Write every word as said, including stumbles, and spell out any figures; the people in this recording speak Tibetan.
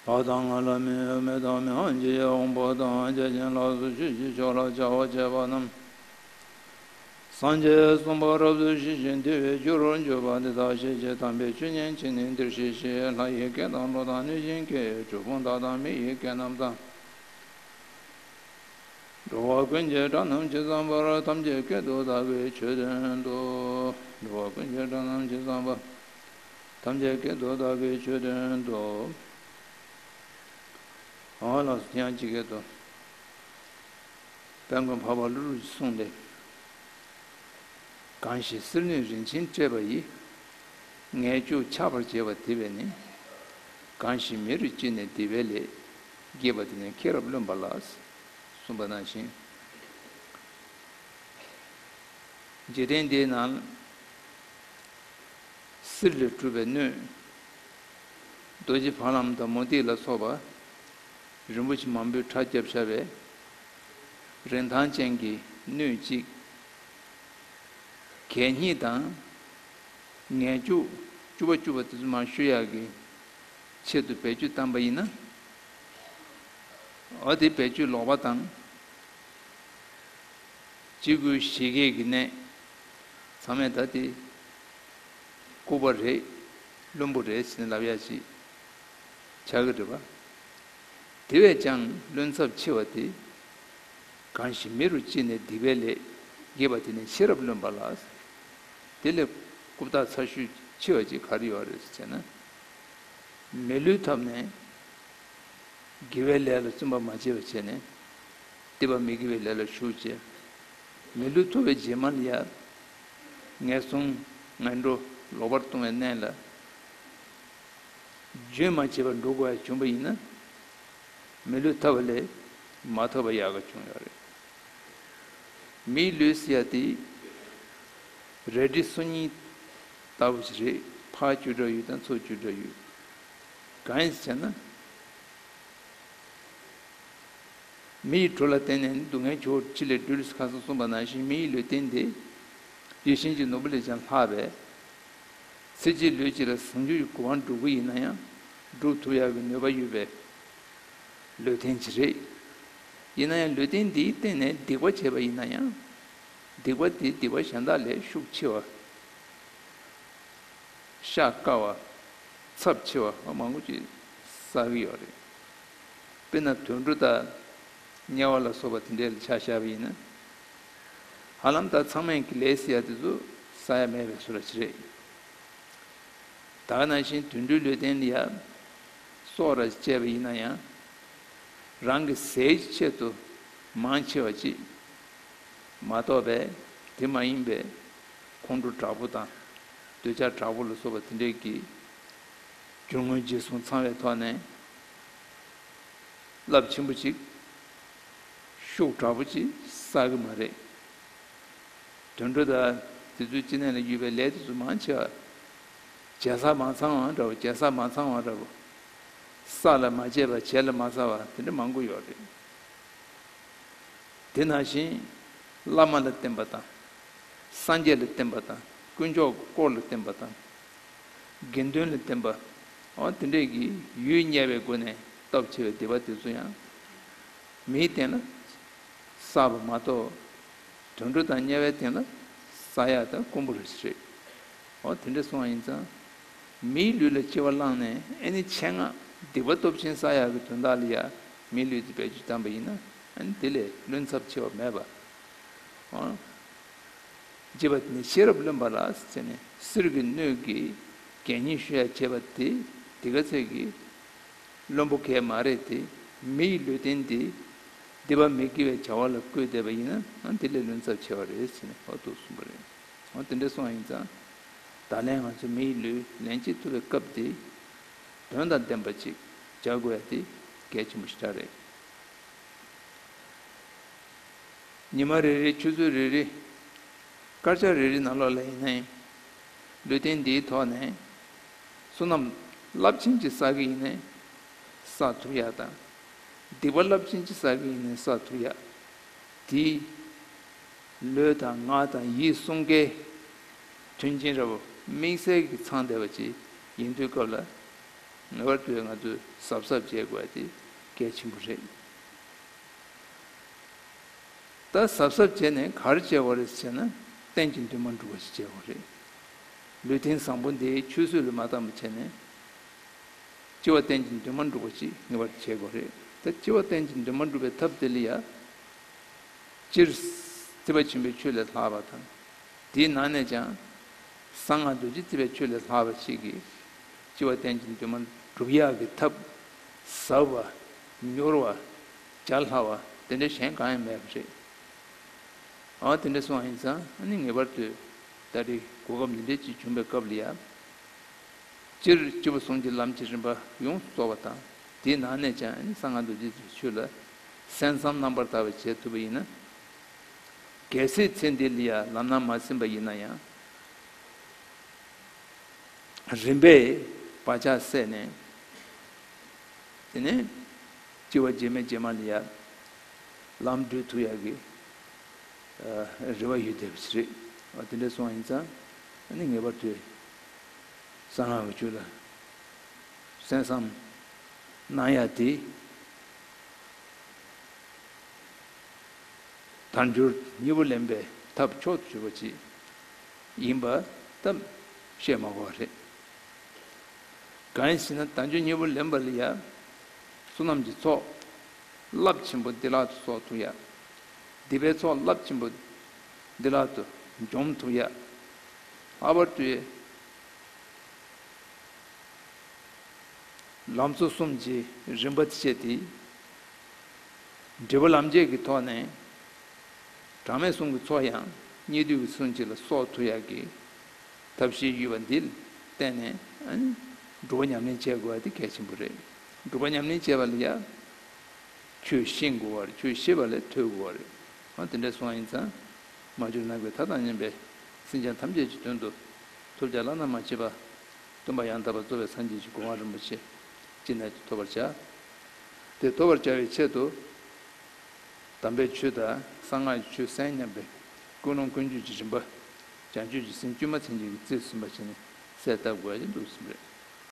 བ་དང་ལ་མི་ཡོད་མེད་དང་མི་འོང་ཅི་ཡོད་འོང་པོ་དང་རྒྱ་ཆེན་ལ་སོགས་ཆོས་ཀྱི་ཕྱོགས་ལ་བྱ་བ་བྱེད་པ་རྣམས། སངས་རྒྱས་གསུམ་པ་རབ་ཏུ་ཞི་ཞིང་བདེ་བའི་རྒྱུར་གྱུར་པ་འདི་དག་ཤེས་བྱའི་དམ་པའི་ཆོས་ཉན་བྱས་ནས་འདིར་གཤེགས་ཤིག། ལྷ་ཡི་སྐད་དང་འགྲོ་དང་གནོད་སྦྱིན་སྐད། གྲུལ་བུམ་དག་དང་མི་ཡི་སྐད་རྣམས་དང་། འགྲོ་བ་ཀུན་གྱི་སྒྲ་རྣམས་ཇི་ཙམ་པར། ཐམས་ཅད་སྐད་དུ་བདག་གིས་ཆོས་བསྟན་ཏོ། འགྲོ་བ་ཀུན་གྱི་སྒྲ་རྣམས་ཇི་ཙམ་པར། ཐམས་ཅད་སྐད་དུ་བདག་གིས་ཆོས་བསྟན་ཏོ། འོ་ལགས་སོ། དེ་ཡང་ཇི་སྐད་དུ། དཔལ་མགོན་འཕགས་པ་ཀླུ་སྒྲུབ་ཀྱིས་གསུངས་ཏེ། གང་ཞིག་གསེར་སྣོད་རིན་ཆེན་སྤྲས་པ་ཡིས། ངན་སྐྱུགས་ཆགས་པར་བྱེད་པ་དེ་བས་ནི། གང་ཞིག་མེ་རུ་ལྕི་ནས་སྡིག་པའི་ལས། བགྱིས་པ་དེ་ནི་ཁྱེད་རབ་བླུན་པ་ལགས། གསུངས་པ་ནང་བཞིན། འཇིག་རྟེན་འདིའི་ནང་། གསེར་ལས་གྲུབ་པའི་སྣོད། རྡོ་རྗེ་ཕ་ལམ་དང་མུ་ཏིག་ལ་སོགས་པ། རིན་པོ་ཆེ་མང་པོས་ཕྲ་བརྒྱབ་བཞག་པའི་རིན་ཐང་ཅན་གྱི་སྣོད་གཅིག། གད་སྙིགས་དང་ངན་སྐྱུགས་སྐྱུག་པ་སྐྱུག་པ་དེ་ཚོ་མར་བཤུ་ཡག་གི་ཆེད་དུ་བེད་སྤྱོད་བཏང་པ་ཡིན་ན། འོ་དེ་བེད་སྤྱོད་ལོག་པ་དང་། འཇིགས་སྐུལ་ཞི་རྒྱས་ཀྱི་གནས། ཚང་མས་ད་དེ་ལྐུགས་པ་རེད། བླུན་པོ་རེད་ཟེར་ནས་ལབ་ཡག་ཅིག་ཆགས་ཀྱི་རེད་པ། དེ་བས་ཀྱང་བླུན་ཚབས་ཆེ་བ་དེ། གང་ཞིག་མེ་རུ་ལྕི་ནས་སྡིག་པའི་ལས། བགྱིས་པ་དེ་ནི་ཁྱེད་རབ་བླུན་པ་ལགས། དེ་ལས་རྐུབ་སྟེགས་ཚ་ཤོས་ཆེ་བ་ཅིག་ག་རེ་ཡོད་རེད་ཟེར་ན། མི་ལུས་འཐབ་ནས། དགེ་བའི་ལས་ལ་བརྩོན་པ་མ་བྱས་པ་བྱས་ནས། སྡིག་པ་མི་དགེ་བའི་ལས་ལ་ཞུགས་བྱས། མི་ལུས་ཐོབ་པའི་རྗེས་མ་ལ་ཡང་། ངན་སོང་ངན་འགྲོ་ལོག་པར་ལྟུང་བའི་གནས་ལ། རྗེས་མ་བྱས་པར་འགྲོ་དགོས་པ་བྱུང་བ་ཡིན་ན། མི་ལུས་ཐོབ་པ་ལས་མ་ཐོབ་པ་ཡག་ག་བྱུང་ཡོད་རེད། མིའི་ལུས་ཟེར་ཡ་དེ། རལ་གྲི་སོ་གཉིས་ལྟ་བུ་ཞིག་རེད། ཕར་བཅུ་དྲུག་ཡོད་དང་ཚུར་བཅུ་དྲུག་ཡོད། གང་ཡིན་ཟེར་ན། མི་ཡི་གྲོགས་ལ་བརྟེན་ནས་སྡུག་བསྔལ་ཆུ་བོ་ཆེ་ལས་སྒྲོལ་ཟེར་ཁ་སང་གསུངས་པ་ནང་བཞིན། མི་ཡི་ལུས་རྟེན་དེ་ཡིད་བཞིན་གྱི་ནོར་བུ་ལས་ཀྱང་ལྷག་པས། ཚེ་གཅིག་ལུས་གཅིག་ལ་ཟུང་འཇུག་གི་གོ་འཕང་སྒྲུབ་ཀྱི་ཡིན་ན་ཡང་སྒྲུབ་ཐུབ་ཡག་གི་ནུས་པ་ཡོད་པའི་ལུས་རྟེན་ཅིག་རེད། ཡིན་ན་ཡང་ལུས་རྟེན་འདིའི་སྟེང་ནས་སྡིག་པ་བྱས་པ་ཡིན་ན་ཡང་། སྡིག་པ་དེ་སྡིག་པ་གཞན་དག་ལས་ཤུགས་ཆེ་བ། ཤ་དཀའ་བ། ཚབས་ཆེ་བ་མང་པོ་ཅིག་བསགས་ཀྱི་ཡོད་རེད། དཔེར་ན་དུད་འགྲོ་དང་དམྱལ་བ་ལ་སོགས་པ་དེ་འདྲའི་ལ་ཆ་བཞག་པ་ཡིན་ན། ཧ་ལམ་ད་ཚང་མས་ཀྱི་ལས་ཟེར་ཡ་དེ་ཚོ་བསགས་ཡ་མེད་པའི་བཟོ་འདྲ་ཅིག་རེད། ད་ག་ནང་བཞིན་དུད་འགྲོའི་ལུས་རྟེན་ལ་ཡ་སྲོག་ར་བཅད་པ་ཡིན་ན་ཡང་། རང་གི་ཟས་ཀྱི་ཆེད་དུ་མང་ཆེ་བ་ཅིག་མ་གཏོགས་པའི་དེ་མ་ཡིན་པའི་ཁོང་ཁྲོ་དྲག་པོ་དང་འདོད་ཆགས་དྲག་པོ་ལ་སོགས་པ་དེ་འདྲས་ཀྱི་རྒྱུ་དངོས་རྗེས་གསུམ་ཚང་བའི་ཐོག་ནས་རླབས་ཆེན་པོ་ཅིག་ཤུགས་དྲག་པོ་ཅིག་བསགས་ཀྱི་མ་རེད། དུད་འགྲོ་དང་དེ་ཚོའི་སྤྱི་གནས་ལ་ཡོད་པའི་ལས་དེ་ཚོ་མང་ཆེ་བ། བྱས་བསགས་མ་ཚང་བ་འདྲ་བོ། བྱས་བསགས་མ་ཚང་བ་འདྲ་བོ། བསགས་ལ་མ་བྱས་པ། བྱས་ལ་མ་བསགས་པ་དེ་འདྲ་མང་པོ་ཡོད་རེད། དེ་ནང་བཞིན་བླ་མ་ལ་བརྟེན་པ་དང་། སངས་རྒྱས་ལ་བརྟེན་པ་དང་། དཀོན་མཆོག་གི་དཀོར་ལ་བརྟེན་པ་དང་། དགེ་འདུན་ལ་བརྟེན་པ། འོ་དེ་འདྲས་ཀྱི་ཡུལ་དམྱལ་བའི་སྒོ་ནས་སྟོབས་ཆེ་བའི་སྡིག་པ་དེ་ཚོ་ཡང་། མིའི་སྟེང་ལ་བསགས་པ་མ་གཏོགས། དུད་འགྲོ་དང་དམྱལ་བའི་སྟེང་ལ་བསགས་ཡག་དང་དཀོན་པོ་རེ་ཞིག་རེད། འོ་དེ་འདྲ་སོང་བ་ཡིན་ཙང་། མིའི་ལུས་ལ་སྐྱེ་བ་བླངས་ནས་ཨ་ནི་ཆེད་མངགས་སྡིག་པ་སྟོབས་ཆེན་བསགས་ཡག་གི་དོན་དག་ལ་ཡ་མིའི་ལུས་དེ་བེད་སྤྱོད་བཏང་པ་ཡིན་ན། ཨ་ནི་དེ་ལས་བླུན་ཚབས་ཆེ་བ་མེད་པ། འོ། བགྱིས་པ་དེ་ནི་ཤེས་རབ་བླུན་པ་ལགས་ཟེར་ནས། གསེར་གྱི་སྣོད་ཀྱི་གད་སྙིགས་བཤུ་ཡག་བྱེད་པ་དེ་དེ་ག་ཚོད་ཀྱི་བླུན་པོ་གས་མ་རེད་དེ། མི་ཡི་ལུས་རྟེན་འདི་སྡིག་པ་མི་དགེ་བའི་བྱ་བ་ལ་བཀོལ་བསྡད་པ་ཡིན་ན། ཨ་དེ་ལས་བླུན་ཚབས་ཆེ་བ་རེད་ཟེར་ནས་འོ་འདུག་གསུངས་པ་རེད། འོ་དེ་འདྲ་སོང་བ་ཡིན་ཙང་། ད་ལན་ང་ཚོ་མི་ཡི་ལུས་ལེན་བྱེད་ཐུབ་པའི་སྐབས་འདི། དོན་དང་ལྡན་པ་ཅིག་བྱ་དགོས་ཡ་དེ་གལ་ཆེན་པོ་ཞེ་དྲག་རེད། ཉི་མ་རེ་རེ། ཆུ་ཚོད་རེ་རེ། སྐར་ཆ་རེ་རེ་ནང་ལོགས་ལ་ཡིན་ནའི། ལུས་རྟེན་འདིའི་ཐོག་ནས་བསོད་ནམས་རླབས་ཆེན་ཅིག་བསགས་ཀྱི་ཡིན་ནའི་བསགས་ཐུབ་ཡག་དང་། སྡིག་པ་རླབས་ཆེན་ཅིག་བསགས་ཀྱི་ཡིན་ནའི་བསགས་ཐུབ་ཡག། དེའི་ལུས་དང་ངག་དང་ཡིད་གསུམ་ཀའི་མཐུན་རྐྱེན་འདྲ་བོ་དམིགས་བསལ་གྱིས་ཚང་བསྡད་པ་ཅིག་ཡིན་དུས་སྐབས་ལ། ངེས་པར་དུ་ང་ཚོས་གཟབ་གཟབ་བྱེད་དགོས་པ་དེ་གལ་ཆེན་པོ་རེད། ད་གཟབ་གཟབ་བྱས་ནས་ག་རེ་བྱེད་དགོས་རེད་ཟེར་ན། རྟེན་ཅིང་འདུན་མ་འགྲུབ་པ་ཞིག་བྱེད་དགོས་རེད། ལུས་རྟེན་བཟང་པོ་འདི་ཆུད་ཟོས་ལ་མ་བཏང་བ་བྱས་ནས། སྐྱེ་བ་རྟེན་ཅིང་འདུན་མ་འགྲུབ་པ་ཞིག་ངེས་པར་བྱེད་དགོས་རེད། ད་སྐྱེ་བ་རྟེན་ཅིང་འདུན་མ་འགྲུབ་པའི་ཐབས་དེ་ལ་ཡ། སྤྱིར་སྲིད་པ་ཆེན་པོའི་ཆོས་ལས་ལྷག་པ་དང་། དེའི་ནང་ནས་ཀྱང་། གསང་སྔགས་རྡོ་རྗེ་སྲིད་པའི་ཆོས་ལས་ལྷག་པ་ཞིག་གིས། སྐྱེ་བ་རྟེན་ཅིང་འདུན་མ་འགྲུབ་ཡག་གི་ཐབས། ཟབ་པ། མྱུར་བ། བྱ་སླ་བ་དེ་འདྲ་གཞན་གང་ཡང་མེད་པ་རེད། འོ་དེ་འདྲ་སོང་བ་ཡིན་ཙང་ཨ་ནི་ངེས་པར་དུ་ད་རེས་གོ་སྐབས་འདི་འདྲ་ཅིག་བྱུང་བའི་སྐབས་ལ་ཡ། སྤྱིར་སྐྱེས་བུ་གསུམ་གྱི་ལམ་གྱི་རིམ་པ་ཡོངས་སུ་རྫོགས་པ་དང་། དེའི་ནང་ནས་ཀྱང་ཨ་ནི་གསང་སྔགས་རྡོ་རྗེ་སྲིད་པའི་ཆོས་ལ་གསན་བསམ་རྣམ་པར་དག་པ་བྱེད་ཐུབ་པ་ཡིན་ན། གལ་སྲིད་ཚེ་འདི་ལ་ཡ་ལམ་སྣ་མ་ཟིན་པ་ཡིན་ན་ཡང་། རིམ་པས་བག་ཆགས་སད་ནས། དེ་ནས་སྐྱེ་བ་རྗེས་མའི་རྗེས་མ་ལ་ཡ་ལམ་བགྲོད་ཐུབ་ཡག་གི་རེ་བ་ཡོད་བསྡད་པ་ཞིག་རེད། འོ་དེ་འདྲ་སོང་བ་ཡིན་ཙང་ཨ་ནི་ངེས་པར་དུ་གསང་སྔགས་ཀྱི་ཆོས་ལ་གསན་བསམ་གནང་ཡག་དེ། དལ་འབྱོར་མཉེས་པོ་ལེན་པའི་ཐབས་མཆོག་ཏུ་གྱུར་པ་ཅིག་ཡིན་པ་ད་བཤད་མ་དགོས་པ་རེད། གང་ཡིན་ཟེར་ན་དལ་འབྱོར་མཉེས་པོ་ལེན་པ་ལ་ཡ། བསོད་ནམས་ཀྱི་ཚོགས་རླབས་ཆེན་པོ་བདེ་བླག་ཏུ་གསོག་ཐུབ་ཡ། སྡིག་པའི་ཚོགས་རླབས་ཆེན་པོ་བདེ་བླག་ཏུ་འཇོམས་ཐུབ་ཡ། ལྷག་པར་དུ། ལམ་གཙོ་གསུམ་གྱི་རིམ་པ་བཅས་ཏེ། འབྲས་བུ་ལམ་བྱེད་ཀྱི་ཐོག་ནས། གྲངས་མེད་གསུམ་གྱི་ཚོགས་ཡང་སྙིགས་དུས་ཀྱི་སུན་འབྱིན་ལ་གསོག་ཐུབ་ཡག་གི་ཐབས་ཤེས་ཡོད་པ་འདི་ལ་བརྟེན་ནས་ཨ་ནི་སྒྲུབ་པ་ཉམས་ལེན་བྱེད་དགོས་པ་དེ་གལ་ཆེན་པོ་རེད། སྒྲུབ་པ་ཉམས་ལེན་བྱེད་པ་ལ་ཡ། ཆོས་ཤེས་དགོས་པ་རེད། ཆོས་ཤེས་པ་ལས་ཐོས་དགོས་པ་རེད། ཨ་དེ་འདྲ་སོང་བ་ཡིན་ཙང་། མ་གྱུར་ནམ་མཁའི་མཐའ་དང་མཉམ་པའི་སེམས་ཅན་ཐམས་ཅད་ཀྱི་དོན་དུ་ཐོབ་བྱ་བླ་ན་མ་མཆིས་པ། སྟོན་པ་ཡང་དག་པར་རྫོགས་པའི་སངས་རྒྱས་ཀྱི་གོ་འཕང་རིན་པོ་ཆེ་ཅི་ནས་ཀྱང་ཐོབ་པར་བྱ། དེ་ཐོབ་པར་བྱ་བའི་ཆེད་དུ། དམ་པའི་ཆོས་དང་གསང་སྔགས་ཀྱི་ཆོས་གསན་སྙམ་པའི་ཀུན་སློང་ཀུན་སྤྱོད་ཀྱི་རིམ་པ། བྱང་ཆུབ་ཀྱི་སེམས་དཀྱུས་མ་མཚན་ཉིད་ཀྱིས་རྩིས་ཟིན་པ་བྱས་ནས་གསལ་བཏབ་དགོས་ཀྱི་འདུག་ཟེར་བ་རེད།